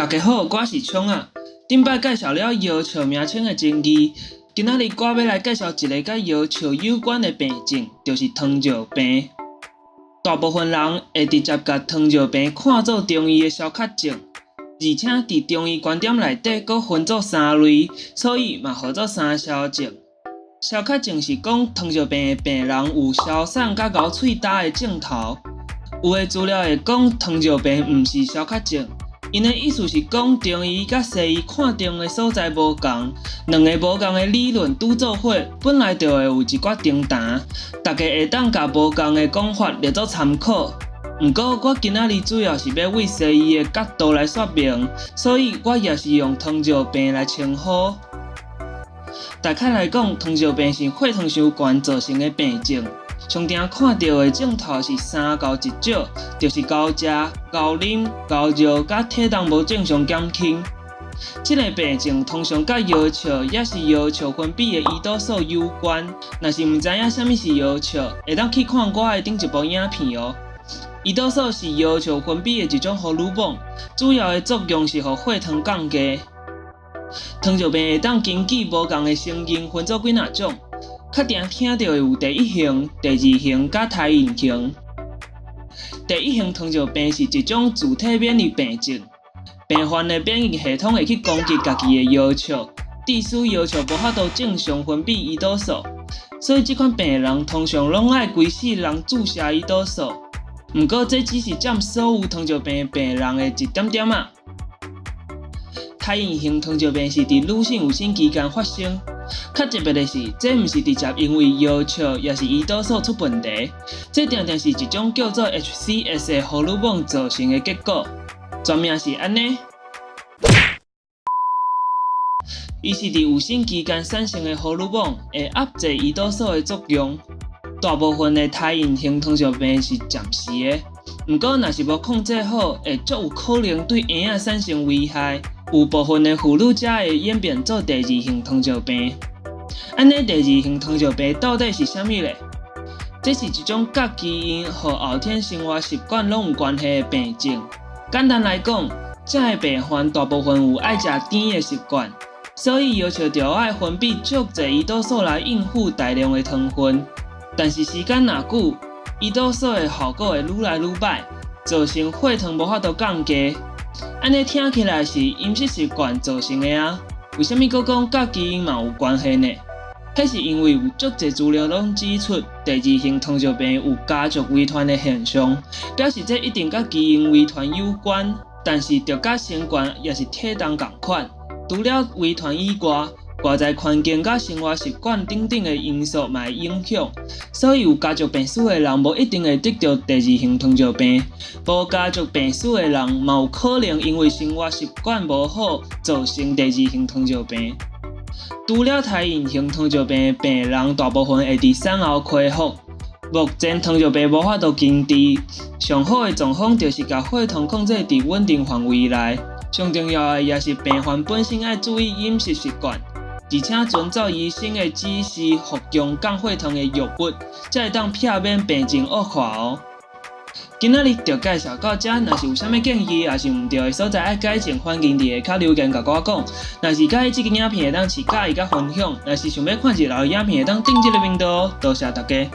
家好，我是聰仔。頂擺介紹了藥笑名稱的爭議，今仔日我欲來介紹一个佮藥笑有關的病症，就是糖尿病。大部分人會直接共糖尿病看做中醫的消渴症，而且佇中醫觀點內底，閣分做三類，所以嘛號做三消症。消渴症是講糖尿病的病人有消散佮咬喙焦的症頭。有的資料會講糖尿病毋是消渴症。𪜶的意思是講，中醫佮西醫看症的所在無仝，兩个無仝的理論拄做伙，本來就會有一寡爭談，大家會當共無仝的講法列做參考。毋過我今仔日主要是欲為西醫的角度來說明，所以我也是用糖尿病來稱呼。大概來講，糖尿病是血糖傷懸造成的病症。上常看著的症頭是三高一少，就是猴食、猴啉、猴尿，佮體重無正常減輕。這个病症通常佮藥笑，抑是藥笑分泌的胰島素有關。若是毋知影啥物是藥笑，會當去看我的頂一部影片哦。胰島素是藥笑分泌的一種荷爾蒙，主要的作用是予血糖降低。糖尿病會當根據無仝的成因分做幾若種。較常聽著的有第一型、第二型佮胎孕型。第一型糖尿病是一種自體免疫病症，病患的免疫系統會去攻擊家己的藥笑，致使藥笑無法度正常分泌胰島素，所以這款病人通常攏愛規世人注射胰島素。毋過這只是佔所有糖尿病病人的一點點仔。胎孕型糖尿病是佇女性有生期間發生。較特別的是，這毋是直接因為藥笑，抑是胰島素出問題，這定定是一種叫做 HCS 的荷爾蒙造成的結果。全名是按呢，伊是佇有生期間產生的荷爾蒙，會壓制胰島素的作用。大部分的胎孕型糖尿病是暫時的，毋過若是無控制好，會足有可能對嬰仔產生危害。有部分的婦女才會演變做第二型糖尿病。按呢，第二型糖尿病到底是啥物咧？這是一種佮基因和後天生活習慣攏有關係的病症。簡單來講，這个病患大部分有愛食甜的習慣，所以藥笑就愛分泌足濟胰島素來應付大量的糖分。但是時間若久，胰島素的效果會愈來愈䆀，造成血糖無法度降低。按呢聽起來是飲食習慣造成的啊？為啥物閣講佮基因嘛有關係呢？彼是因為有足濟資料攏指出，第二型糖尿病有家族遺傳的現象，表示這一定佮基因遺傳有關。但是，著佮身懸抑是體重仝款，除了遺傳以外，外在環境佮生活習慣等等的因素嘛會影響。所以有家族病史的人，無一定會得著第二型糖尿病；無家族病史的人，嘛有可能因為生活習慣無好，造成第二型糖尿病。除了胎孕型糖尿病的病人，大部分會佇產後恢復。目前糖尿病無法度根治，上好的狀況就是共血糖控制佇穩定範圍內。上重要的也是病患本身愛注意飲食習慣，而且遵照醫生的指示服用降血糖的藥物，才會當避免病情惡化哦。今仔日就介紹到遮，若是有啥物建議，抑是毋對的所在愛改進，歡迎佇下跤留言共我講。若是佮意這支影片，會當飼喜歡佮分享；若是想欲看日後的影片，會當訂這个頻道。多謝大家。